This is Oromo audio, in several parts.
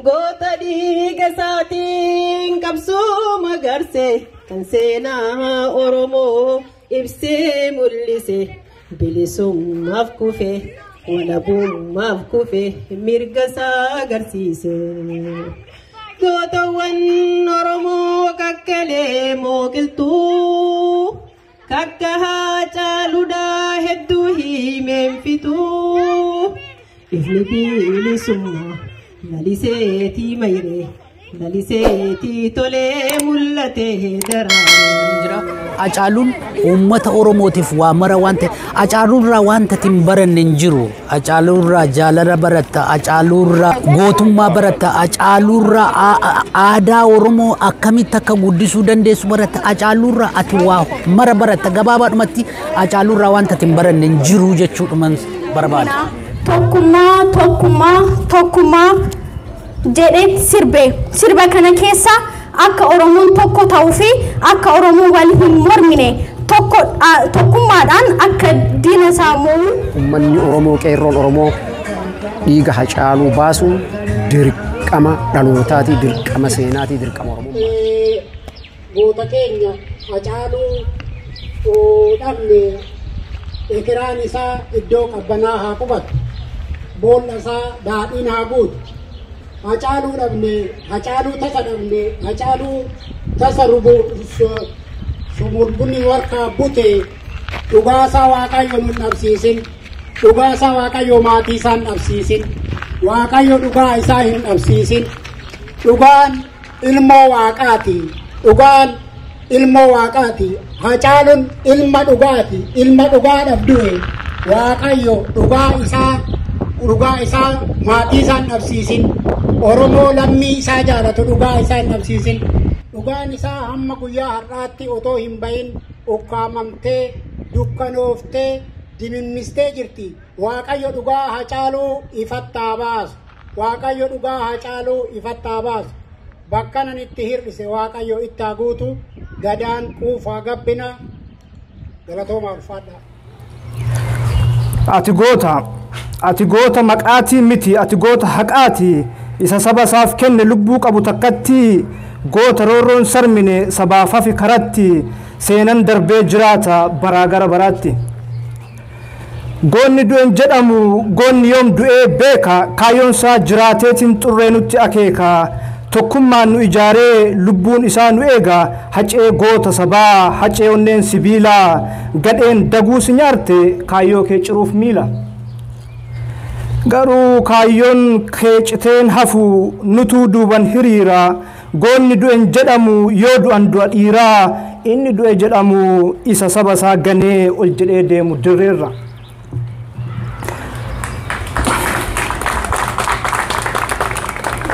Goota dhiiga isaatiin qabsoo magarse kan seenaa Oromoo ibsee mul'ise bilisummaaf kufe walabummaaf kufe mirga isaa agarsiise. Gootawwan Oromoo kakkalee mooqiltuu kakka Haacaaluudhaa hedduu himeen fituu ifni bilisummaa laliseetii mayree laliseetii tolee mul'atee daraaree. Hacaaluun uummata Oromootiif waa mara waan ta'e Hacaaluurraa wanta hin baranne hin jiru. Hacaaluurraa jaalala baratta, Hacaaluurraa gootummaa baratta, Hacaaluurraa aadaa Oromoo akkamitti akka guddisuu dandeessu baratta, Hacaaluurraa ati waa mara baratta. Gabaabaadhumatti Hacaaluurraa wanta hin baranne hin jiru jechuudhuman barbaada. Tokkummaa, tokkummaa, tokkummaa jedhee sirbe. Sirba kana keessa akka Oromoon tokko ta'uu fi akka Oromoon wal hin mormine tokkummaadhaan akka diina isaa mo'u. Uummanni Oromoo qeerroon Oromoo dhiiga Hacaaluu baasuun dirqama dhalootaati, dirqama seenaati, dirqama Oromoo. Goota keenya Hacaaluu dhabne ekeraan isaa iddoo qabbanaa haa qubatu, boolla isaa daadhiin haa guutu. Hacaaluu dhabne, Hacaaluu tasa dhabne, Hacaaluu tasa sumulbunni warkaa bute dhugaasaa Waaqayyo nun dhabsiisin, dhugaasaa Waaqayyo maatii isaa hin dhabsiisin, Waaqayyo dhugaa isaa hin dhabsiisin. Dhugaan ilmoo Waaqaati, dhugaan ilmoo Waaqaati. Hacaaluun ilma dhugaati, ilma dhugaadhaaf du'e. Waaqayyo dhugaa isaa dhugaa isaa maatii isaa hin dhabsiisin. Oromoo lammii isaa jaalatu dhugaa isaa hin dhabsiisin. Dhugaan isaa hamma guyyaa har'aatti otoo hin bahin ukkaamamtee dukkanooftee dimimmistee jirti. Waaqayyo dhugaa Hacaaluu ifattaa baasu. Waaqayyo dhugaa Hacaaluu ifattaa baasu. Bakka nan itti hir'ise Waaqayyo itti haa guutu. Gadaan quufaa gabbina. Galatoomaa ulfaadhaa. Ati goota, ati goota maqaatii miti, ati goota haqaati. Isa saba isaaf kenne lubbuu qabu takkatti goota roorroon sarmine sabaaf hafi karatti seenan darbee jiraata baraa gara baraatti. Goonni du'een jedhamu goonni yoom du'ee beeka kaayyoon isaa jiraateetiin xurree nutti akeeka. Tokkummaan nu ijaaree lubbuun isaa nu eega hacee goota sabaa hacee onneen sibiilaa gadheen daguu si nyaarte kaayyoo kee ciruuf miila. Garuu kaayyoon kee citeen hafu nutuu duuban hiriira goonni du'en jedhamu yoo du'an du'a dhiiraa inni du'e jedhamu isa saba isaa ganee ol jedhee deemu dirreerra.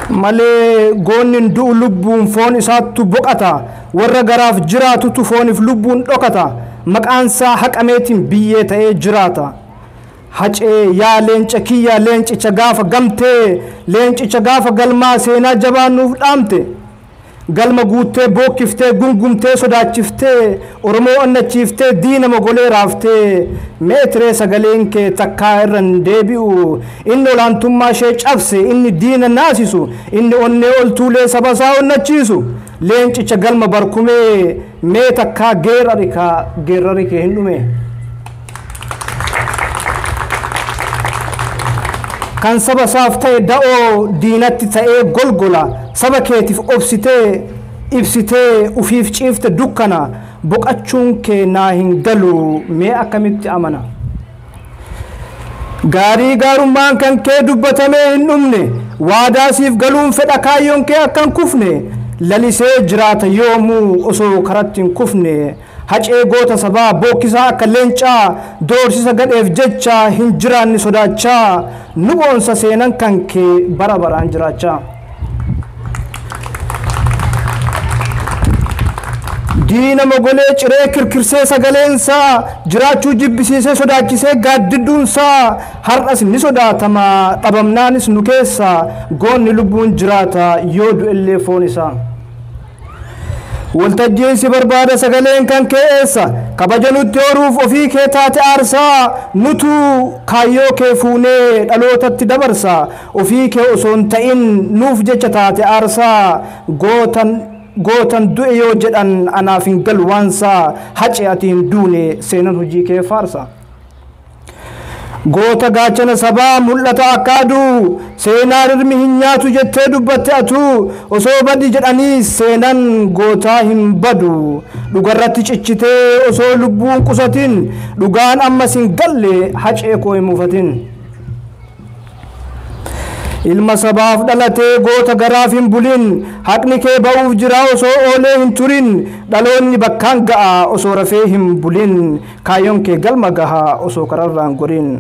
Malee goonni du'u lubbuun foon isaattu boqata warra garaaf jiraatutu fooniif lubbuun dhokata maqaan isaa haqameetiin biyyee ta'ee jiraata. Hacee yaa leenca kiyya leencicha gaafa gamtee leencicha gaafa galmaa seenaa jabaa nuuf dhaamte. Galma guuttee bookkiftee gungumtee sodaachiftee Oromoo onnachiiftee diina mogolee raaftee meetiree sagaleen kee takkaa irra hin deebi'u inni olaantummaa ishee cabse inni diina naasisu inni onnee ol tuulee saba isaa onnachiisu leencicha galma barkumee mee takkaa geerrari kaa geerrari kee hin dhume. Kan saba isaaf ta'e da'oo diinatti ta'ee golgola saba keetiif obsitee ibsitee ufiif ciifte dukkana boqachuun kee naa hin galu mee akkamitti amana. Gaarii gaarummaan kan kee dubbatamee hin dhumne waadaa siif galuun fedha kaayyoon kee akka hin kufne lalisee jiraata yoomuu osoo karatti hin kufne. Hacee goota sabaa bookkisaa akka leencaa doorsisa gadheef jecha hin jiraanne sodaachaa nu boonsa seenan kan kee bara baraan jiraachaa. Diina mogolee ciree kirkirsee sagaleensaa jiraachuu jibbisiisee sodaachisee gaaddidduunsaa har'as ni sodaatama dhabamnaanis nu keessa goonni lubbuun jiraata yoo du'ellee foon isaa. Waltajjiin si barbaada sagaleen kan kee eessa Kabaja nutti horuuf ofii kee taate aarsaa, nutu kaayyoo kee fuunee dhalootatti dabarsa. Ofii kee osoo hin ta'in nuuf jecha taate aarsaa, gootan du'e yoo jedhan anaaf hin galu waansaa. Hace ati hin duune, seenan hojii kee faarsa. Goota gaachana sabaa mul'ata akka aduu, seenaan ilmi hin nyaatu jettee dubbatte atuu. Osoo badi jedhanii seenan gootaa hin badu. Dhugarratti cichitee osoo lubbuun qusatin, dhugaan ammas hin galle, hacee koo hin mufatin. Ilma sabaaf dhalatee goota garaaf hin bulin, haqni kee ba'uuf jira osoo oolee hin turin. Dhaloonni bakkaan ga'a osoo rafee hin bulin, kaayyoon kee galma gaha osoo kararraan gorin.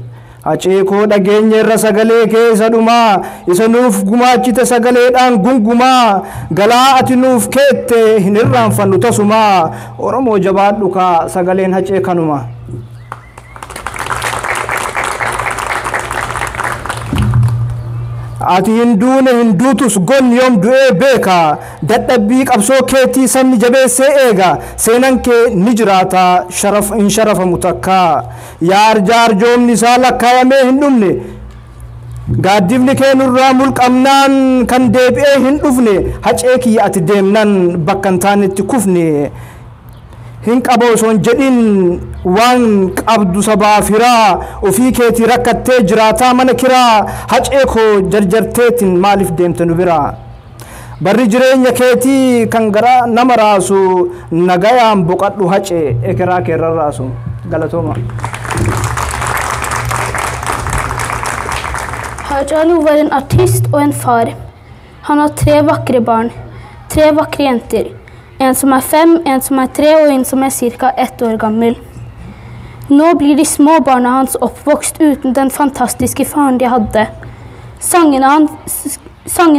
Hacee koo, dhageenya irra sagalee kee isa dhumaa, isa nuuf gumaachite sagaleedhaan gungumaa. Galaa ati nuuf keette hin irraanfannu tasumaa. Oromoo, jabaadhu kaa, sagaleen hacee kanuma. Ati hin duune, hin duutus, gonni yoom du'ee beeka? Dadhabbii qabsoo keetii sabni jabeessee eega. Seenan kee ni jiraata, sharaf hin sharafamu takka. Yaa arjaa arjoomni isaa lakkaawamee hin dhumne, gaaddifni kee nurraa mulqamnaan kan deebi'ee hin dhufne, hacee kiyya, ati deemnan bakka hin taanetti kufne. Hin qaba osoo hin jedhin waan qabdu sabaaf hiraa, ofii keetii rakkattee jiraataa mana kiraa. Hacee koo, jarjarteetiin maaliif deemte nu biraa? Barri jireenya keetii kan garaa nama raasu, nagayaan boqadhu hacee, ekeraa kee rarraasu. Galatooma. Hachalu var en artist og en far. Han har tre vakre barn. Tre vakre jenter. En som er 5, en som er 3 og en som er ca. 1 år gammel. Nå blir de små barna hans oppvokst uten den fantastiske faren de hadde. Sangene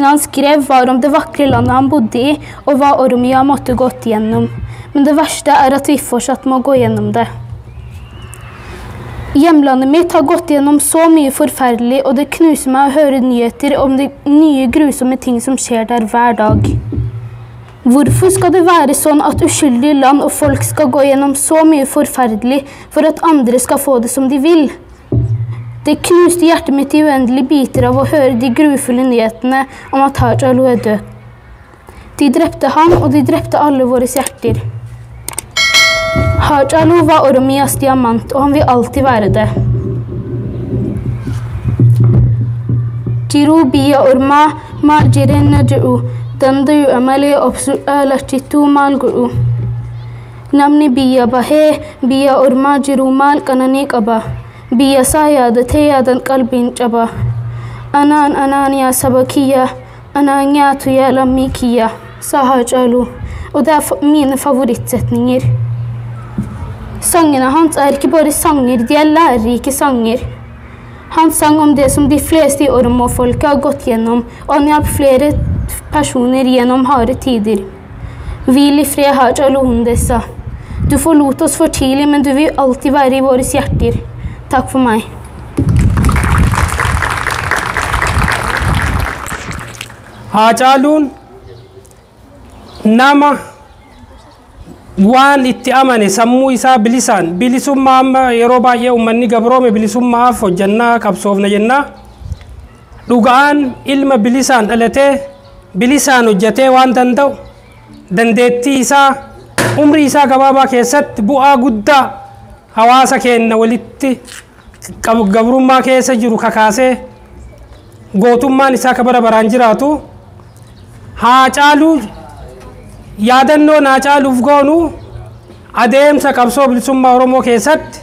han skrev var om det vakre landet han bodde i, og hva Oromia måtte gått gjennom. Men det verste er at vi fortsatt må gå gjennom det. Hjemlandet mitt har gått gjennom så mye forferdelig, og det knuser meg å høre nyheter om de nye grusomme ting som skjer der hver dag. Hvorfor skal det være sånn at uskyldige land og folk skal gå gjennom så mye forferdelig for at andre skal få det som de vil? Det knuste hjertet mitt i uendelige biter av å høre de grufulle nyhetene om at Hachalu er død. De drepte han, og de drepte alle våre hjerter. Hachalu var Oromias diamant, og han vil alltid være det. Jiru biya orma ma jirenna jiru dandayu amale obsu alachitu maal godhu. Namni biyya bahee biyya ormaa jiru maal qananii qaba? Biyya isaa yaadatee yaadan qalbiin caba. Anaan anaan yaa saba kiyya, anaan nyaatu yaa lammii kiyya, sa Hachalu. Og det er mine favorittsetninger. Sangene hans er ikke bare sanger, de er lærerike sanger. Han sang om det som de fleste i Oromo-folket har gått gjennom, og han hjalp flere personer gjennom harde tider. Hvil i fred, Hachalu Hundessa. Du forlot oss for tidlig, men du vil alltid være i våre hjerter. Takk for meg. Haacaaluun nama waan itti amane sammuu isaa bilisaan, bilisummaa amma yeroo baay'ee uummanni gabroome bilisummaaf hojjannaa qabsoofna jennaa, dhugaan ilma bilisaan dhalatee bilisaan hojjetee waan danda'u dandeettii isaa umrii isaa gabaabaa keessatti bu'aa guddaa hawaasa keenya walitti gabrummaa keessa jiru kakaasee gootummaan isaa ka bara baraan jiraatu. Haacaaluu yaadannoon Haacaaluuf goonu adeemsa qabsoo bilisummaa Oromoo keessatti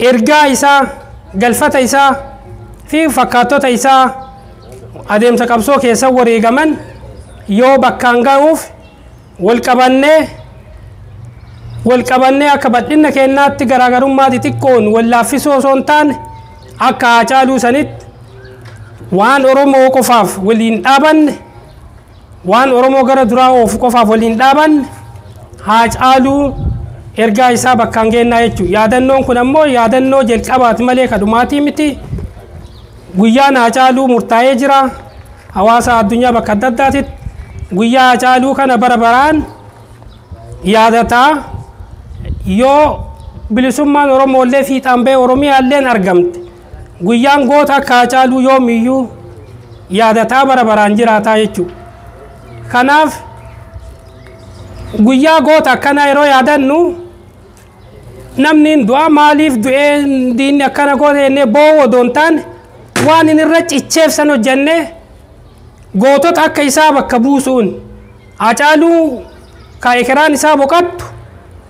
ergaa isaa, galfata isaa fi fakkaattota isaa adeemsa qabsoo keessa wareegaman yoo bakkaan ga'uuf wal qabannee akka bal'ina keenyaatti garaagarummaa xixiqqoon wal laaffisuu osoo hin taane, akka Haacaaluu sanitti waan Oromoo qofaaf waliin dhaabanne, waan Oromoo gara duraa oofu qofaaf waliin dhaabanne, Haacaaluu ergaa isaa bakkaan geennaa jechuudha. Yaadannoon kun ammoo yaadannoo jalqabaati malee kadhumaatii miti. Guyyaan Haacaaluu murtaa'ee jira. Hawaasa addunyaa bakka adda addaatitti guyyaa Haacaaluu kana bara baraan yaadataa. Yoo bilisummaan Oromooillee fiixaan ba'e, Oromiyaalleen argamte, guyyaan goota akka Hacaaluu yoomiyyuu yaadataa bara baraan jiraataa jechuudha. Kanaaf guyyaa goota akkanaa yeroo yaadannu, namni du'a maaliif du'ee, diinni akkana goota jennee boo'u odoo hin taane, waan inni irra cicheef san hojjennee gootota akka isaa bakka buusuun, Hacaaluu ka ekeraan isaa boqattu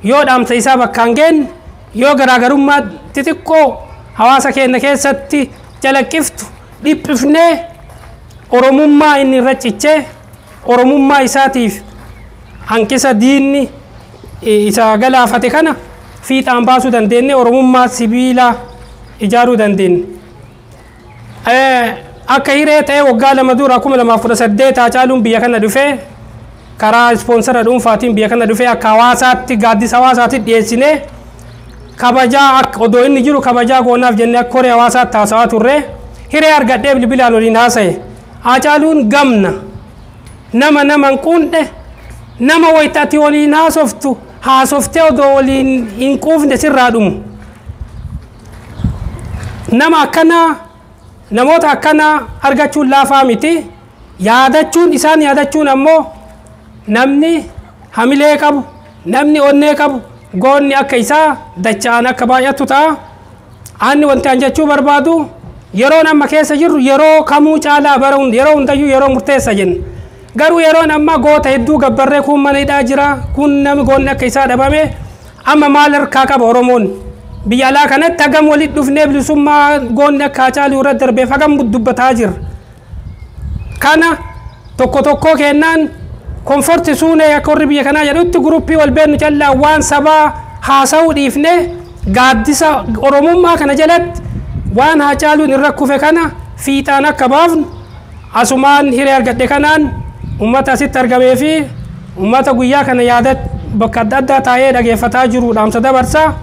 yoo dhaamsa isaa bakka hin geenye, yoo garaagarummaa xixiqqoo hawaasa keenya keessatti calaqqiftu dhiphifnee, Oromummaa inni irra cichee, Oromummaa isaatiif hanqisa diinni isa galaafate kana fiixaan baasuu dandeenye, Oromummaa sibiilaa ijaaruu dandeenye. Akka hiree ta'ee waggaa 2 dura, 2018, Hacaaluun biyya kana dhufee, karaa ispoonsara dhuunfaatiin biyya kana dhufee, akka hawaasaatti gaaddisa hawaasaatti dhiyeessinee, kabajaa akka odoo inni jiru kabajaa goonaaf jennee akka horee hawaasaatti haasawaa turre. Hiree argadhee bilbilaan waliin haasa'e. Hacaaluun gamna nama nama hin quundhe, nama wayita ati waliin haasoftu haasoftee odoo waliin hin quufne sirraa dhumu. Nama akkanaa, namoota akkanaa argachuun laafaa miti. Yaadachuun isaan yaadachuun ammoo namni hamilee qabu, namni onnee qabu, goonni akka isaa dacha'an akka baay'atu ta'a. Ani wanti an jechuu barbaadu, yeroon amma keessa jirru yeroo kamuu caalaa, bara yeroo hundayyuu yeroo murteessa jenna. Garuu yeroon amma goota hedduu gabbarree, kun mana hidhaa jira, kun namni goonni akka isaa dhabame, amma maal harkaa qaba Oromoon? Biyya alaa kanatti hagam walitti dhufnee bilisummaa goonni akka Hacaaluu irra darbeef hagam dubbataa jirra? Kana tokko tokkoo kennaan comfort zone, akka warri biyya kanaa jedhutti, guruppii wal beeknu callaa waan sabaa haasa'uu dhiifnee, gaaddisa Oromummaa kana jalatti waan Hacaaluun irra kufe kana fiixaan akka baafnu asumaan hiree argadhe kanaan ummata asitti argamee fi ummata guyyaa kana yaada bakka adda addaa taa'ee dhageeffataa jiru dhaamsa dabarsaa.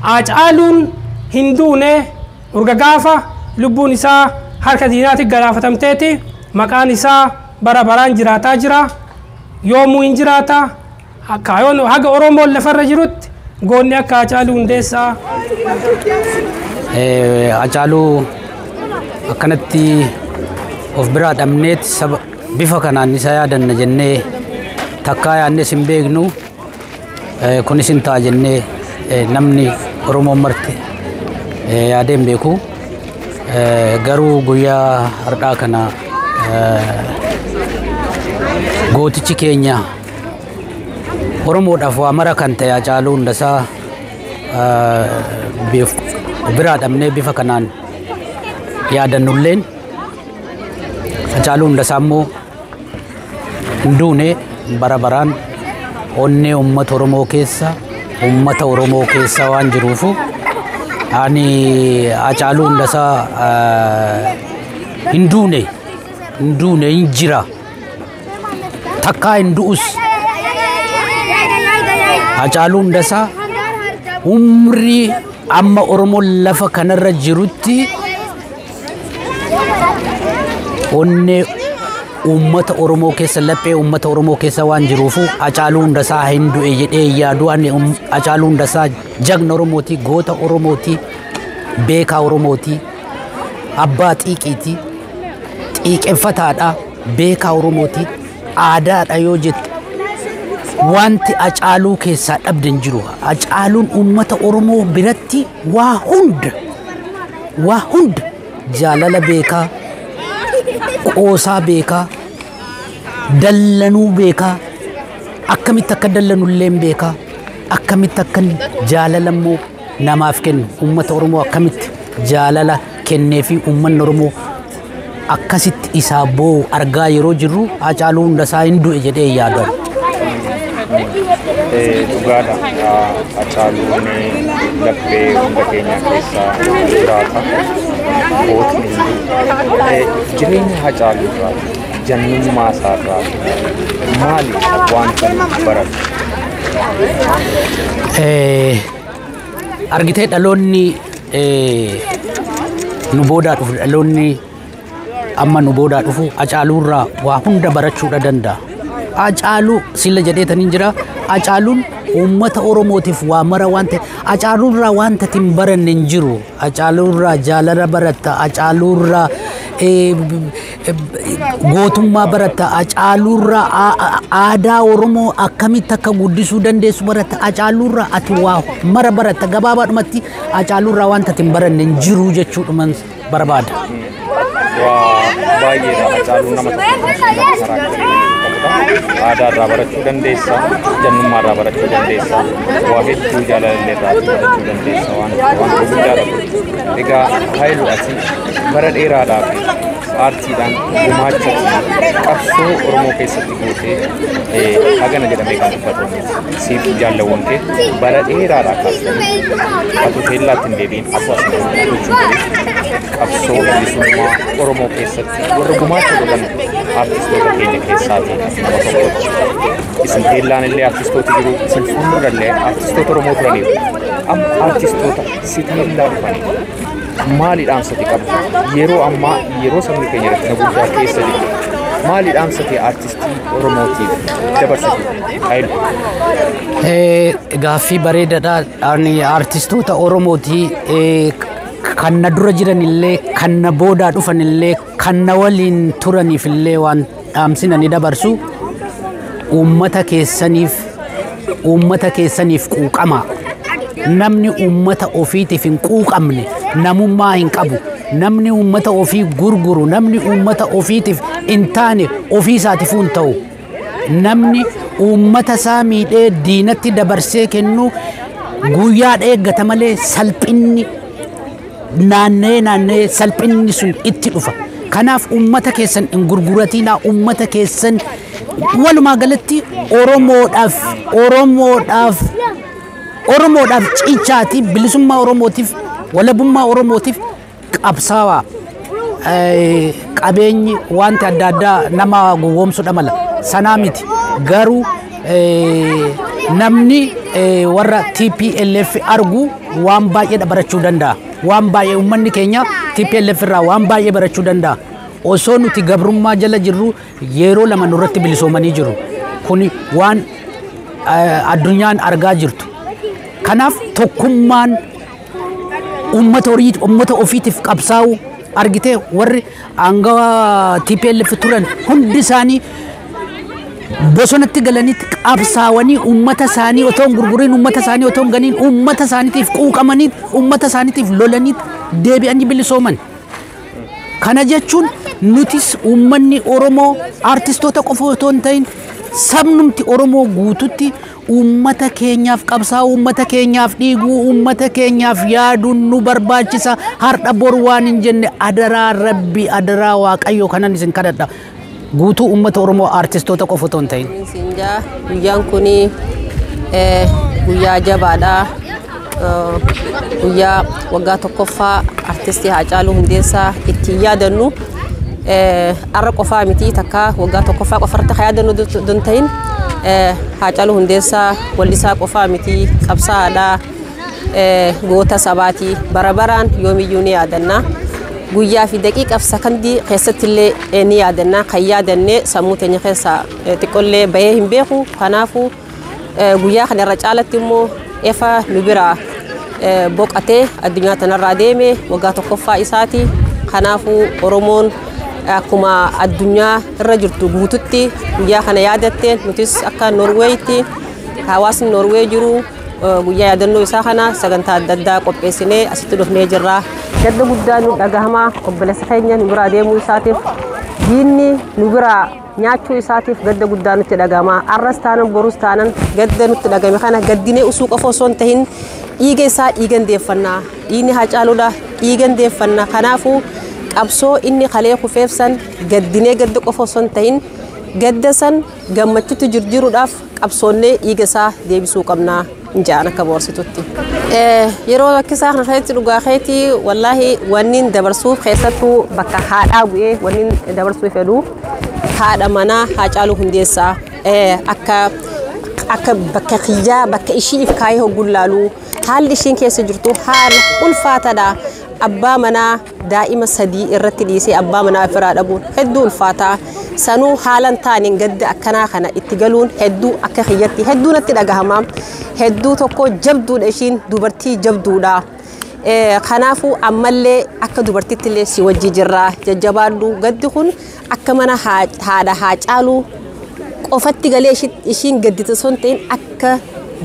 Hacaaluun hin duune. Urga gaafa lubbuun isaa harka diinaatti galaafatamteeti maqaan isaa bara baraan jiraataa jira, yoomuu hin jiraata. Kaayoon haga Oromoon lafarra jirutti goonni akka Hacaaluu Hundeessaa. Hacaaluu akkanatti of biraa dhabneet saba bifa kanaan isa yaadanna jennee takkaa yaadnes hin beeknu. Kunis hin ta'a jennee namni Oromoon marte yaadee hin beeku. Garuu guyyaa har'aa kana gootichi keenya Oromoodhaaf waa mara kan ta'e Hacaaluu Hundasaa biraa dhabnee bifa kanaan yaadannulleen, Hacaaluu Hundasaa immoo hin duune. Bara baraan onnee uummata Oromoo keessa, uummata Oromoo keessa waan jiruufu, ani Hacaaluu Hundasaa hin duune, hin duune, hin jira, takkaa hin du'us. Hacaaluu Hundasaa umrii amma Oromoon lafa kanarra jirutti onnee uummata Oromoo keessa, laphee uummata Oromoo keessa waan jiruufu, Hacaaluu Hundasaa hin du'e jedhee yaadu. Ani Hacaaluu Hundasaa jagna Oromooti, goota Oromooti, beekaa Oromooti, abbaa xiiqiiti, xiiqeffataadha, beekaa Oromooti, aadaadha yoo jette, wanti Hacaaluu keessaa dhabde hin jiru. Hacaaluun uummata Oromoo biratti waa hunda, waa hunda, jaalala beekaa, qoosaa beekaa, dallanuu beekaa, akkamitti akka dallanullee beekaa, akkamitti akka jaalala immoo namaaf kennu, uummata Oromoo akkamitti jaalala kennee fi uummanni Oromoo akkasitti isaa boo'u argaa yeroo jirru, Hacaaluu Hundasaa hin du'e jedhee yaadan. Dhugaadha. Hacaaluun laphee hunda keenya keessa jiraata. Gootni hin du'u. Jireenya Hacaaluu irraa, jannummaa isaa irraa maali wanta nuti baratu? Argitee, dhaloonni nu boodaa dhufu, dhaloonni amma nu boodaa dhufu Hacaaluu irraa waa hunda barachuudha danda'a. Hacaaluu silla jedheetaniin jira. Hacaaluun Uummata Oromootiif waa mara waan ta'e Hacaaluurraa wanta hin baranne hin jiru. Hacaaluurraa jaalala baratta, Hacaaluurraa gootummaa baratta, Hacaaluurraa aadaa Oromoo akkamitti akka guddisuu dandeessu baratta, Hacaaluurraa ati waa mara baratta. Gabaabaadhumatti Hacaaluurraa wanta hin baranne hin jiru jechuudhuman barbaada. Waa baay'eedha. Hacaaluun nama tokko nama karaakterii qabudha. Aadaa irraa barachuu dandeessa, jannummaa irraa barachuu dandeessa, waa hedduu jaalallee irraa barachuu dandeessa waan guddaadha. Egaa Haayiluu, ati bara dheeraadhaaf aartiidhaan gumaacha qabsoo Oromoo keessatti gootee hagana jedhamee kan dubbatamu siif jaallawwan kee bara dheeraadhaa kaastanii atu teellaatti hin deebiin atu as gochuun qabsoo bilisummaa Oromoo keessatti warra gumaacha godhan aartistoota keenya keessaatii nama tokkotti. Isin teellaan illee aartistooti jiru, isin fuuldura illee aartistoota Oromoo turaniiru. Amma aartistoota si teellaa dhufanii maali dhaamsati qabdu? Yeroo ammaa yeroo sabni keenya rakkina guddaa keessa jiru maali dhaamsati aartistii Oromootiif dabarsitu? Hayilu. Gaaffii bareedaadha. Ani aartistoota Oromooti kan na dura jiran illee, kan na boodaa dhufan illee, kan na waliin turaniif illee waan dhaamsina ni dabarsu. Uummata keessaniif quuqama. Namni uummata ofiitiif hin quuqamne namummaa hin qabu. Namni uummata ofii gurguru, namni uummata ofiitiif hin taane ofii isaatiif hin ta'u. Namni uummata isaa miidhee diinatti dabarsee kennu guyyaa eeggata malee salphinni naanna'ee naanna'ee salphinni sun itti dhufa. Kanaaf uummata keessan hin gurguratinaa. Uummata keessan, walumaa galatti Oromoodhaaf cichaati, bilisummaa Oromootiif, walabummaa Oromootiif qabsaawaa. Qabeenyi wanti adda addaa nama gowwoomsuudha mala sanaa miti, garuu namni warra TPLF argu waan baay'eedha barachuu danda'a. Waan baay'ee uummanni keenya TPLF irraa waan baay'ee barachuu danda'a. Osoo nuti gabrummaa jala jirru yeroo lama nurratti bilisoomanii jiru. Kuni waan addunyaan argaa jirtu. Kanaaf tokkummaan uummata horii uummata ofiitiif qabsaa'u argitee, warri aangawa TPLF turan hundi isaanii bosonatti galanitti qabsaawanii, uummata isaanii otoo hin gurguriin, uummata isaanii otoo hin ganiin, uummata isaaniitiif quuqamanii, uummata isaaniitiif lolanii deebi'anii bilisooman. Kana jechuun nutis uummanni Oromoo aartistoota qofa otoo hin ta'in sabnumti Oromoo guututti uummata keenyaaf qabsaa'uu, uummata keenyaaf dhiiguu, uummata keenyaaf yaaduun nu barbaachisa. Har'a boru waan hin jenne, adaraa Rabbi, adaraa Waaqayyo kanan isin kadhadha. Guutuu uummata Oromoo, aartistoota qofa otoo hin ta'in. Sinjaa, guyyaan kuni guyyaa jabaadha. Guyyaa waggaa tokkoffaa artistii Haacaaluu Hundeessaa ittiin yaadannu. Arra qofaa miti, takka waggaa tokkoffaa qofarratti kan yaadannu don ta'in, Haacaaluu Hundeessaa wallisaa qofaa miti, qabsaa'aadha. Goota sabaati, bara baraan yoomiyyuu ni yaadanna. Guyyaa fi daqiiqaaf sakandii keessatti illee ni yaadanna. Kan yaadanne sammuu teenya keessaa xiqqollee bahee hin beeku. Kanaafuu guyyaa kana irra caalatti immoo efa nu biraa boqatee addunyaa tanarraa deeme waggaa tokkoffaa isaati. Kanaafuu Oromoon akkuma addunyaa irra jirtu guututti guyyaa kana yaadatte, nutis akka Noorweeyitti hawaasni Noorwee jiru guyyaa yaadannoo isaa kana sagantaa adda addaa qopheessinee asitti dhufnee jirra. Gadda guddaa nu dhagahama obboleessa keenya nu biraa deemuu isaatiif, diinni nu biraa nyaachuu isaatiif gadda guddaa nutti dhagahama. Arras taanan borus taanan gadda nutti dhagahame kana gaddinee usuu qofa osoo hin tahin dhiiga isaa dhiigan deeffannaa. Dhiigni Haacaaluudha dhiigan deeffannaa. Kanaafuu qabsoo inni kalee kufeef san gaddinee gadda qofa osoo hin tahin gadda san gammachuutti jirjiruudhaaf qabsoonnee dhiiga isaa deebisuu qabnaa jaan akka boorsitutti. Yeroo rakkisaa kana keessatti dhugaa keetii, wallaahi wanni dabarsuuf keessattuu bakka haadhaa bu'ee wanni dabarsuu fedhu haadha manaa Haacaaluu Hundeessaa akka bakka kiyyaa bakka ishiif kaayee hogguun laaluu haalli ishiin keessa jirtu haala ulfaataadha. Abbaa manaa daa'ima sadii irratti dhiisee abbaa manaa ofirraa dhabuun hedduu ulfaataa. Sanuu haalan taaneen gadda akkanaa kana itti galuun hedduu akka kiyyatti hedduu natti dhagahama. Hedduu tokko jabduudha, ishiin dubartii jabduudha. Kanaafuu ammallee akka dubartitti illee si wajji jirra, jajjabaadhu. Gaddi kun akka mana haadha Haacaaluu qofatti galee ishiin gaddite osoo hin ta'in, akka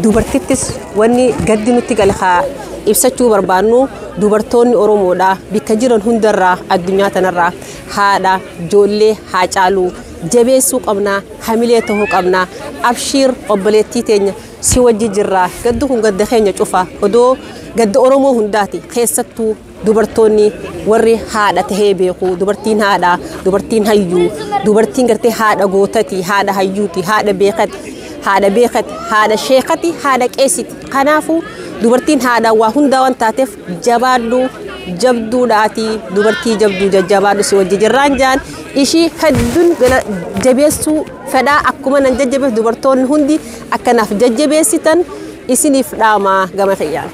dubartittis wanni gaddi nutti gale haa ibsachuu barbaannu dubartoonni Oromoodha bikka jiran hundarraa addunyaa tanarraa haadha ijoollee Haacaaluu jabeessuu qabnaa, hamilee ta'uu qabnaa. Abshiir obboleettii teenya, si wajji jirraa. Gaddi kun gadda keenya cufa, odoo gadda Oromoo hundaati. Keessattuu dubartoonni warri haadha tahee beeku, dubartiin haadha, dubartiin hayyuu, dubartiin gartee haadha gootati, haadha hayyuuti, haadha beekati, haadha beekati, haadha sheekati, haadha qeessiti. Kanaafuu dubartiin haadha waa hundaa waan taateef jabaadhu, jabduudhaati, dubartii jabduu, jajjabaadhu, si wajji jirraan jaan. Ishii hedduun jabeessuu fedhaa. Akkuma nan jajjabeef dubartoonni hundi akkanaaf jajjabeessitan isiniif dhaamaa gama kiyyaan.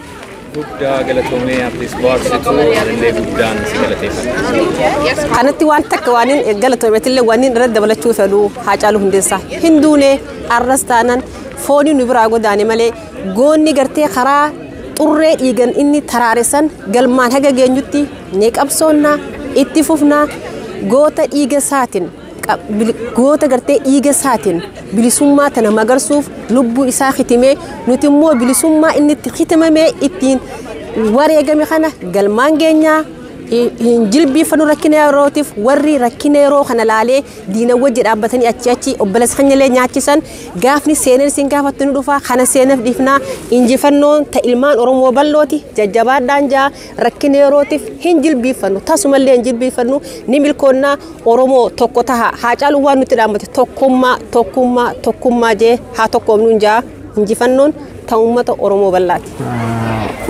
Guddaa galatoomee artist Bohaarsituu, anillee guddaan si galateeffadha. Kanatti waan takka waan hin galatoometillee waan inni irratti dabalachuu fedhu, Haacaaluu Hundeessaa hinduune arras taanan foonii nu biraa godaane malee goonni gartee karaa xurree dhiigan inni taraaresan galmaan haga geenyutti ni qabsoonnaa, itti fufnaa. Goota dhiiga isaatiin, goota gartee dhiiga isaatiin bilisummaa tana magarsuuf lubbuu isaa hitimee, nuti immoo bilisummaa inni itti hitimamee ittiin wareegame kana galmaan geenyaa. Hin jilbiifannu rakkina yerootiif. Warri rakkina yeroo kana laalee diina wajji dhaabbatanii achi achi obboleessa keenyallee nyaachisan, gaafni seenan isin gaafattu ni dhufa. Kana seenaaf dhiifnaa. Injifannoon ta ilmaan Oromoo bal'ooti, jajjabaadhaan jaa. Rakkina yerootiif hin jilbiifannu, tasumallee hin jilbiifannu, ni milkoonnaa. Oromoo tokko taha. Haacaaluu waan nutti dhaabbate tokkummaa, tokkummaa, tokkummaa jee haa tokkoomnuun jaa. Injifannoon ta uummata Oromoo bal'aati.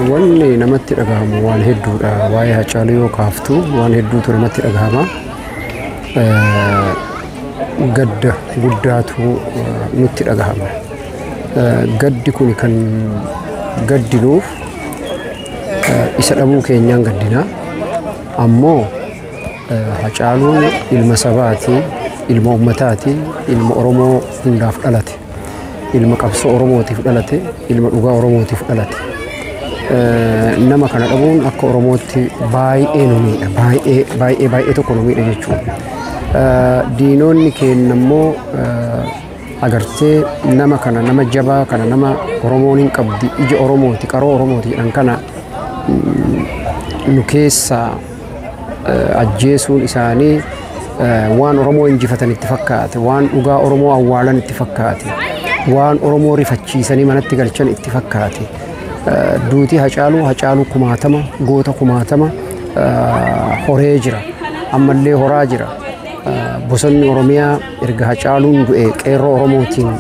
Wanni namatti dhagahamu waan hedduudha. Waa'ee Haacaaluu yoo kaaftu waan hedduutu namatti dhagahama. Gadda guddaatu nutti dhagahama. Gaddi kun kan gaddinuuf isa dhabuu keenyaan gaddina. Ammoo Haacaaluun ilma sabaati, ilma ummataati, ilma Oromoo hundaaf dhalate. Ilma qabsoo Oromootiif dhalate, ilma dhugaa Oromootiif dhalate. Nama kana dhabuun akka Oromootti baay'ee nu miidha. Baay'ee baay'ee baay'ee tokko nu miidha jechuudha. Diinonni keenya immoo agartee nama kana, nama jabaa kana, nama Oromoon hin qabdi, ija Oromooti, qaroo Oromooti jedhan kana nu keessaa ajjeesuun isaanii waan Oromoo injifatan itti fakkaate, waan dhugaa Oromoo awwaalan itti fakkaate, waan Oromoo rifachiisanii manatti galchan itti fakkaate. Duutii Hacaaluu, Hacaaluu kumaatama, goota kumaatama horee jira. Ammallee horaa jira. Bosonni Oromiyaa erga Hacaaluun du'e qeerroo Oromootiin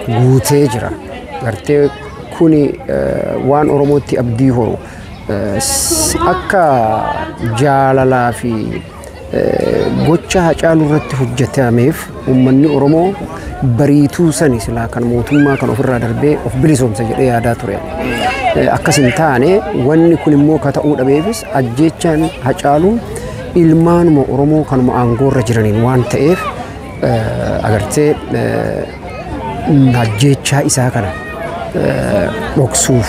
guutee jira. Gartee kuni waan Oromootti abdii horu akka jaalalaa fi gocha Hacaaluu irratti hojjetameef uummanni Oromoo bariituu sani silaa kan mootummaa kan ofirraa darbee of bilisoomsa jedhee yaadaa ture. Akkas hin taane. Wanni kun immoo ka ta'uu dhabeefis ajjeechaan Hacaaluu ilmaanuma Oromoo kanuma aangoorra jiraniin waan ta'eef, agartee ajjeechaa isaa kana dhoksuuf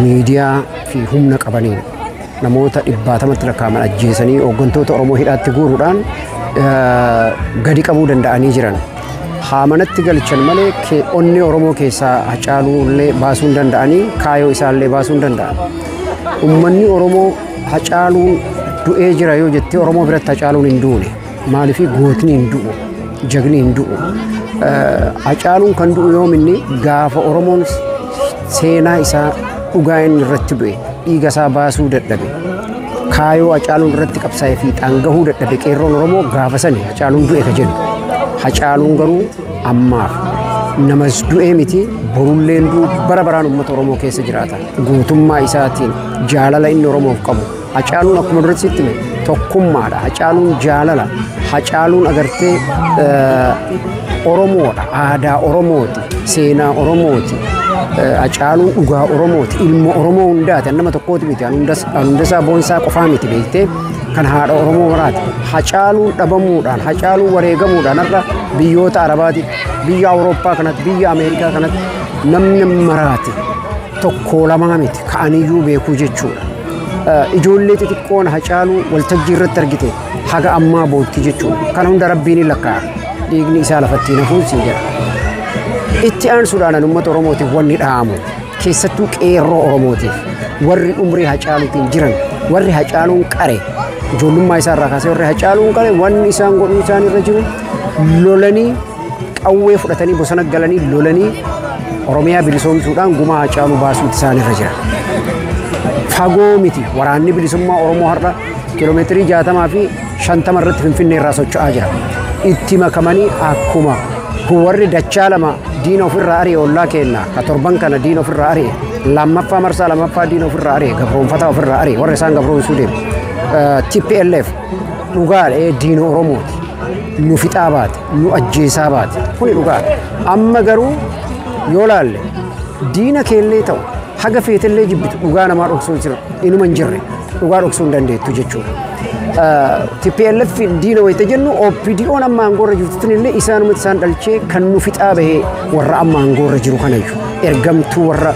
miidiyaa fi humna qabaniin namoota dhibbaatamatti lakkaa'aman ajjeesanii hooggantoota Oromoo hidhaatti guuruudhaan gadi qabuu danda'anii jiran. Haa manatti galchan malee onnee Oromoo keessaa Hacaaluu illee baasuu hin danda'anii, kaayoo isaallee baasuu hin danda'an. Uummanni Oromoo Hacaaluun du'ee jira yoo jettee, Oromoo biratti Hacaaluun hin duune. Maaliif? Gootni hin du'u, jagni hin du'u. Hacaaluun kan du'u yoominni gaafa Oromoon seenaa isaa dhugaa inni irratti du'e, dhiiga isaa baasuu dadhabe, kaayoo Hacaaluun irratti qabsaa'ee fiixaan gahuu dadhabe qeerroon Oromoo, gaafa sani Hacaaluun du'e ka jedhu. Hacaaluun garuu ammaaf namas du'ee miti, borulleen du'u bara baraan uummata Oromoo keessa jiraata. Gootummaa isaatiin, jaalala inni Oromoof qabu. Hacaaluun akkuma duratti sitti hime tokkummaadha. Hacaaluun jaalala. Hacaaluun agartee Oromoodha. Aadaa Oromooti. Seenaa Oromooti. Hacaaluun dhugaa Oromooti. Ilma Oromoo hundaati. Nama tokkooti miti. Hundasaa Boonsaa qofaa miti beektee kan haadha Oromoo maraati. Hacaaluun dhabamuudhaan, Hacaaluun wareegamuudhaan har'a biyyoota Arabaati, biyya Awurooppaa kanatti, biyya Ameerikaa kanatti namni maraati. Tokko lamaa miti ka'aniyyuu beekuu jechuudha. Ijoollee xixiqqoon Hacaaluu waltajjii irratti argite haga ammaa bootti jechuudha. Kana hunda Rabbiin hin lakkaa'a. Dhiigni isaa lafatti hin hafuun siin jedha. Itti aansuudhaan uummata Oromootiif wanni dha'amu keessattuu qeerroo Oromootiif warri umrii Hacaaluutiin jiran warri Hacaaluun qare ijoollummaa isaa irraa kaasee warri Hacaaluun qare wanni isaan godhuu isaan irra jiru lolanii qawwee fudhatanii bosona galanii lolanii Oromiyaa bilisoomsuudhaan gumaa Hacaaluu baasuutu isaan irra jira. Fagoo miti waraanni bilisummaa Oromoo har'a kiiloomeetirii 60 fi 50 irratti Finfinnee irraa socho'aa jira. Itti makamanii akkuma warri dachaa lama diina ofirraa ari'e ollaa keenna ka torban kana diina ofirraa ari'e lammaffaa marsaa lammaffaa diina ofirraa ari'e gabroonfataa ofirraa ari'e warra isaan gabroonsuu deemu. TPLF dhugaadha diina Oromooti. Nu fixaa baate, nu ajjeesaa baate. Kuni dhugaadha. Amma garuu yoo laalle diina keellee ta'u haga feetellee jibbitu dhugaa namaa dhoksuu jira inuma hin jirre dhugaa dhoksuu hin dandeettu jechuudha. TPLF diina wayita jennu OPDO'n amma aangoorra jirtu illee isaanumatti isaan dhalchee kan nu fixaa bahee warra amma aangoorra jiru kanayyuu ergamtuu warra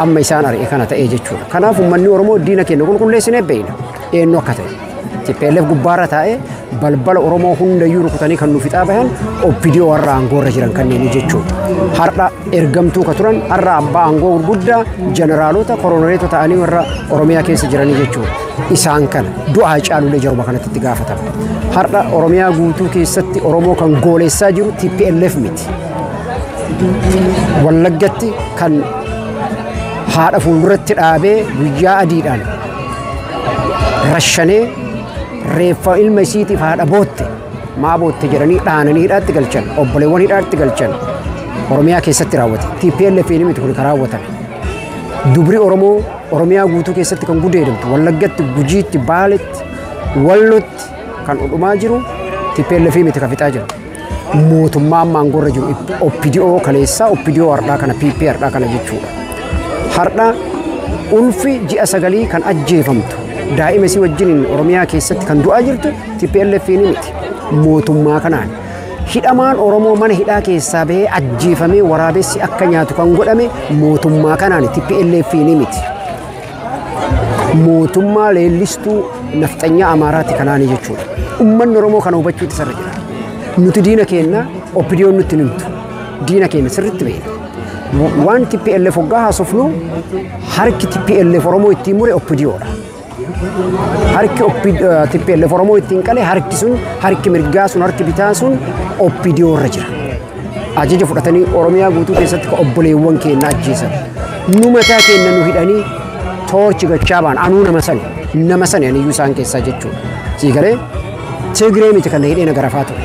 amma isaan ari'e kana ta'ee jechuudha. Kanaaf uummanni Oromoo diina keenya qulqulleessinee beekna eenyu akka ta'e. TPLF gubbaarra taa'ee balbala Oromoo hundayyuu rukutanii kan nu fixaa bahan OPDO warra aangoorra jiran kanneen jechuudha. Har'a ergamtuu ka turan har'a abbaa aangoo gurguddaa jeneraalota koroneelota ta'anii warra Oromiyaa keessa jiranii jechuudha. Isaan kana du'a Hacaaluulee jaruma kanatti itti gaafatama. Har'a Oromiyaa guutuu keessatti Oromoo kan goolessaa jiru TPLF miti. Wallaggatti kan haadha fuulduratti dhaabee guyyaa adiidhaan rashanee reeffa ilma isiitiif haadha bootte maa bootte jedhanii dhaananii hidhaatti galchan obboleewwan hidhaatti galchan Oromiyaa keessatti raawwate. TPLF miti kun kan raawwatame. Dubri Oromoo Oromiyaa guutuu keessatti kan gudeedamtu Wallaggatti, Gujiitti, Baaletti, Wallotti kan dhumaa jiru TPLF miti kan fixaa jiru. Mootummaa amma aangoorra jiru OPDO kaleessaa OPDO har'aa kana PP har'aa kana jechuudha. Har'a ulfi ji'a 9 kan ajjeefamtu daa'ima isii wajjiniin Oromiyaa keessatti kan du'aa jirtu TPLF miti. Mootummaa kanaan hidhamaan Oromoo mana hidhaa keessaa bahee ajjeefamee waraabessi akka nyaatu kan godhame mootummaa kanaan TPLF miti. Mootummaa leellistuu nafxanyaa Amaaraati kanaani jechuudha. Uummanni Oromoo kana hubachuutu isarra jira. Nuti diina keenya OPDO'n nutti himtu. Diina keenya sirriitti beekna. Waan TPLF hoggaa haasofnu harki TPLF Oromoo ittiin mure OPDOdha. Harki TPLF Oromoo ittiin qale harki sun harki mirgaa sun harki bitaa sun OPDO irra jira. Ajaja fudhatanii Oromiyaa guutuu keessatti ka obboleewwan keenya ajjeesan. Nu mataa keenya nu hidhanii toorchi gachaa ba'an anuu nama sani aniyyuu isaan keessaa jechuudha. Sii galee Tigree miti kan hidhee na garafaa ture.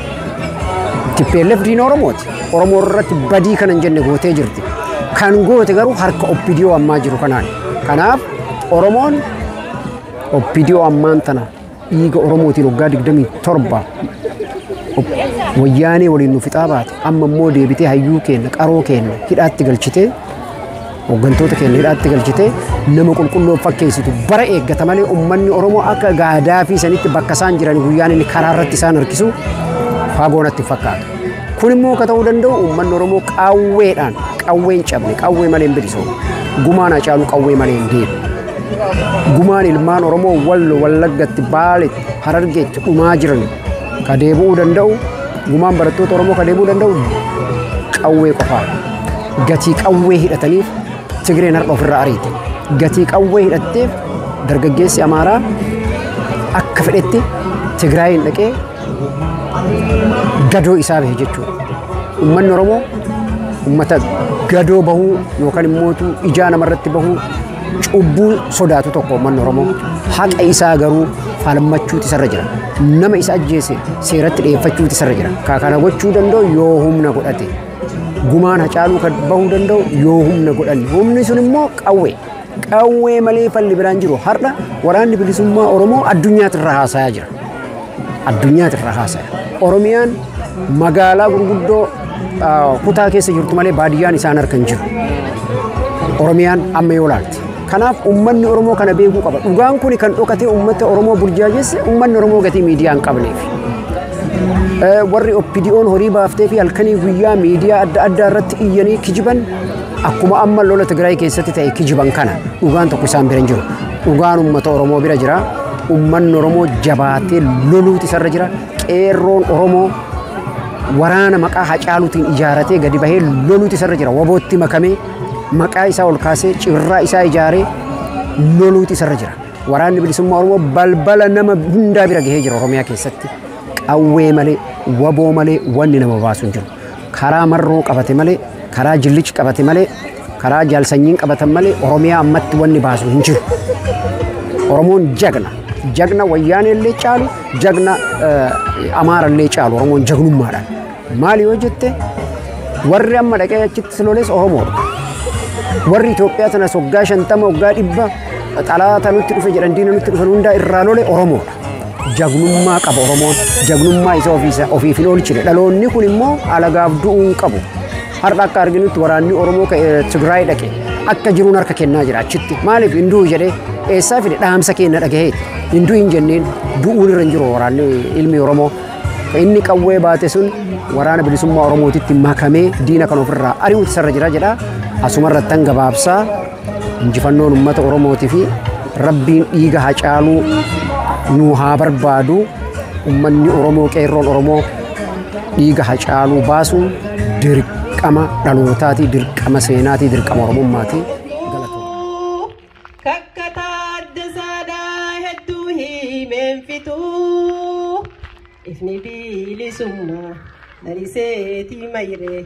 TPLF diina Oromooti. Oromoo irratti badii kana hin jenne gootee jirti. Kan goote garuu harka OPDO ammaa jiru kanaan. Kanaaf Oromoon OPDO ammaan tana dhiiga Oromootiin waggaa 27 wayyaanee waliin nu fixaa baate amma immoo deebitee hayyuu keenya qaroo keenya hidhaatti galchitee hooggantoota keenya hidhaatti galchitee nama qulqulluu fakkeessitu bara eeggata malee uummanni Oromoo akka gaadaa fi sanitti bakka isaan jiran guyyaan inni karaa irratti isaan harkisu fagoo natti fakkaatu. Kun immoo akka ta'uu danda'u uummanni Oromoo qawweedhaan qawwee hin cabne qawwee malee hin bilisoomu. Gumaan Hacaaluu qawwee malee hin deemu. Gumaan ilmaan Oromoo Wallo, Wallaggatti, Baaletti, Harargeetti dhumaa jiran ka deebi'uu danda'u gumaan barattoota Oromoo ka deebi'uu danda'u qawwee qofaadha. Gatii qawwee hidhataniif Tigreen har'a ofirraa ariite. Gatii qawwee hidhatteef dargaggeessi Amaaraa akka fedhetti Tigraayin dhaqee gadoo isaa bahe jechuudha. Uummanni Oromoo uummata gadoo bahuu yookaan immoo ijaa namarratti bahuu cubbuu sodaatu tokko uummanni Oromoo haqa isaa garuu falmachuutu isarra jira. Nama isa ajjeese seeratti dhiyeeffachuutu isarra jira. Kana gochuu danda'u yoo humna godhate. Gumaan Hacaaluu kan bahuu danda'u yoo humna godhanne. Humni sun immoo qawwee. Qawwee malee falli biraan jiru. Har'a waraanni bilisummaa Oromoo addunyaatti irra haasayaa jira. Addunyaatti irra haasaya. Oromiyaan magaalaa gurguddoo kutaa keessa jirtu malee baadiyyaan isaan harka hin jiru. Oromiyaan amma yoo laalte. Kanaaf uummanni Oromoo kana beekuu qaba. Dhugaan kun kan dhokatee uummata Oromoo burjaajesse uummanni Oromoo gatii miidiyaa hin qabneef. Warri OPDO'n horii baaftee fi halkanii guyyaa miidiyaa adda addaa irratti iyyanii kijiban akkuma amma lola Tigraay keessatti ta'e kijiban kana dhugaan tokko isaan bira hin jiru. Dhugaan uummata Oromoo bira jira. Uummanni Oromoo jabaatee loluutu isarra jira. Qeerroon Oromoo waraana maqaa Hacaaluutiin ijaaratee gadi bahee loluutu isarra jira. Wabootti makamee maqaa isaa ol kaasee cirraa isaa ijaaree loluutu isarra jira. Waraanni bilisummaa Oromoo balbala nama hundaa bira gahee jira Oromiyaa keessatti. Qawwee malee, waboo malee wanni nama baasu hin jiru. Karaa marroo qabate malee, karaa jillichi qabate malee, karaa jaalsanyiin qabatan malee Oromiyaa ammatti wanni baasu hin jiru. Oromoon jagna. Jagna wayyaanee illee caalu, jagna Amaara illee caalu Oromoon jagnummaadhaan. Maali yoo jette warri amma dhaqee achitti loles Oromoodha. Warri Itoophiyaa sanas waggaa 50 waggaa 100 xalaata nutti dhufe jedhan diina nutti dhufan hundaa irraa lole Oromoodha. Jagnummaa qaba Oromoon, jagnummaa isa ofiif hin oolchine. Dhaloonni kun immoo alagaaf du'uu hin qabu. Har'a akka arginutti waraanni Oromoo Tigraay dhaqe akka jiruun harka kennaa jira achitti. Maaliif hin du'u jedhee eessaa fide dhaamsa keenya dhagaheeti. Hin du'u hin jenneen du'uun irra hin jiru waraanni ilmi Oromoo. Inni qawwee baate sun waraana bilisummaa Oromootitti makamee diina kan ofirraa ari'uutu isarra jira jedha. Asumarrattan gabaabsaa injifannoon uummata Oromootii fi Rabbiin dhiiga Hacaaluu nu haa barbaadu. Uummanni Oromoo qeerroon Oromoo dhiiga Hacaaluu baasuun dirqama dhalootaati, dirqama seenaati, dirqama Oromummaati. Ifni bilisummaa laliseetii mayree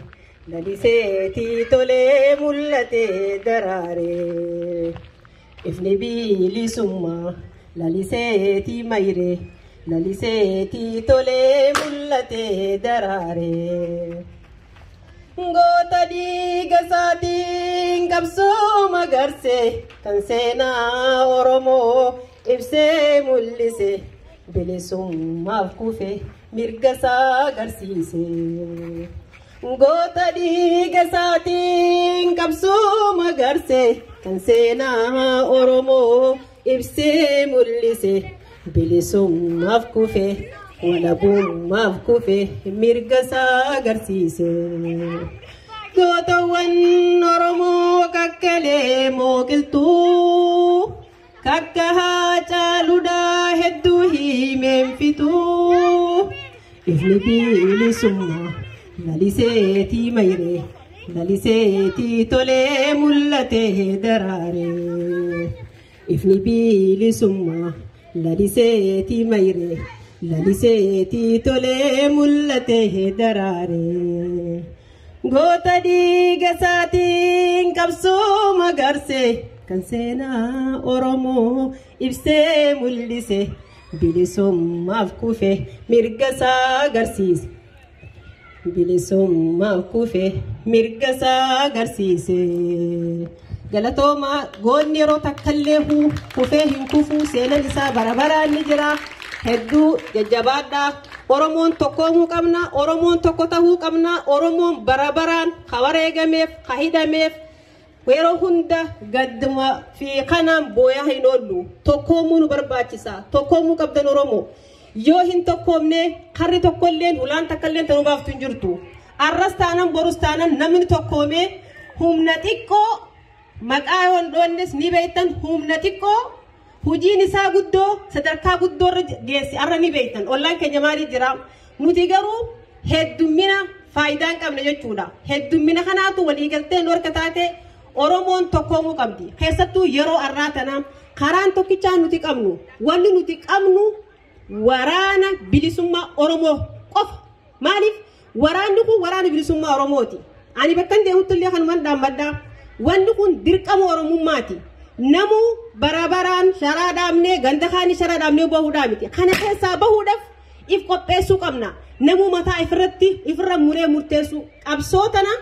laliseetii tolee mul'atee daraaree. Ifni bilisummaa laliseetii mayree laliseetii tolee mul'atee daraaree. Goota dhiiga isaatiin qabsoo magarsee kan seenaa Oromoo ibsee mul'ise. Bilisummaaf kufe mirga isaa agarsiise. Goota dhiiga isaatiin qabsoo magarsee kan seenaa Oromoo ibsee mul'ise. Bilisummaaf kufe walabummaaf kufe mirga isaa agarsiise. Gootawwan Oromoo kakkalee mooqiltuu. Kakka Hacaaluudhaa hedduu himeen fituu. Ifni bilisummaa laliseetii mayree laliseetii tolee mul'atee daraaree. Ifni bilisummaa laliseetii mayree laliseetii tolee mul'atee daraaree. Goota dhiiga isaatiin qabsoo magarsee kan seenaa Oromoo ibsee mul'ise. Bilisummaaf kufe mirga isaa agarsiise. Bilisummaaf kufe mirga isaa agarsiise. Galatoomaa goonni yeroo takkallee kufee hin kufuu seenaan isaa bara baraan ni jira. Hedduu jajjabaadhaa. Oromoon tokkoomuu qabna. Oromoon tokko tahuu qabna. Oromoon bara baraan ka wareegameef ka hidhameef yeroo hunda gadduma fi kanaan booyaa hin oollu. Tokkoomuu nu barbaachisa. Tokkoomuu qabdan Oromoo. Yoo hin tokkoomne karri tokkolleen ulaan takkalleen tanuu baaftu hin jirtu. Arras taanan borus taanan namni tokkoomee humna xiqqoo maqaa yoo hin dhoonnes ni beektan humna xiqqoo hojiin isaa guddoo sadarkaa guddoo irra geessi arra ni beektan. Ollaan keenya maalii jira? Nuti garuu heddummina faayidaa hin qabne jechuudha. Heddummina kanaatu waliigalteen harka taate Oromoon tokkoomuu qabdi. Keessattuu yeroo arraa tanaa karaan tokkichaa nuti qabnu wanni nuti qabnu waraana bilisummaa Oromoo qofa. Maaliif waraanni kun waraana bilisummaa Oromooti. Ani bakka hin deemutti illee kanumaan dhaabbadhaa. Wanni kun dirqama Oromummaati. Namuu bara baraan sharaa dhaabnee ganda kaanii sharaa dhaabnee bahuudhaa miti. Kana keessaa bahuudhaaf if qopheessuu qabna. Namuu mataa ifirratti ifirra muree murteessuu qabsoo tana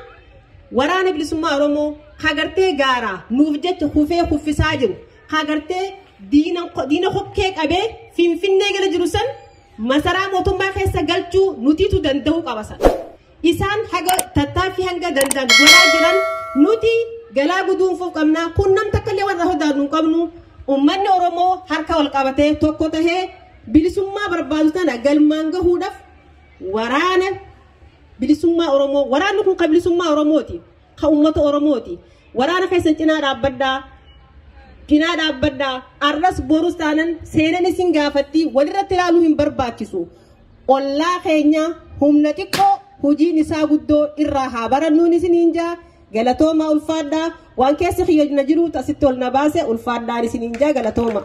waraana bilisummaa Oromoo kagartee gaaraa nuuf jecha kufee kuffisaa jiru. Kagartee diina hokkee qabee Finfinnee gala jiru san masaraa mootummaa keessa galchuu nutiitu danda'uu qaba san. Isaan haga tattaaffii hanga danda'an godhaa jiran nuti Galaa guduunfuuf qabna. Kun nam takka illee warra sodaannu hin qabnu. Uummanni Oromoo harka wal qabatee tokko tahee bilisummaa barbaadu tana galmaan gahuudhaaf waraana bilisummaa Oromoo, waraanni kun kan bilisummaa Oromooti, kan uummata Oromooti. Waraana keessan cinaa dhaabbadhaa. Cinaa dhaabbadhaa. Arras borus taanan seenan isin gaafatti, walirratti ilaaluu hin barbaachisu. Ollaa keenya humna xiqqoo hojiin isaa guddoo irraa haa barannuun isiniin jaa. Galatooma, ulfaadhaa. Waan keessi kiyya na jiru asitti ol na baase, ulfaadhaan isiniin jaa, galatooma.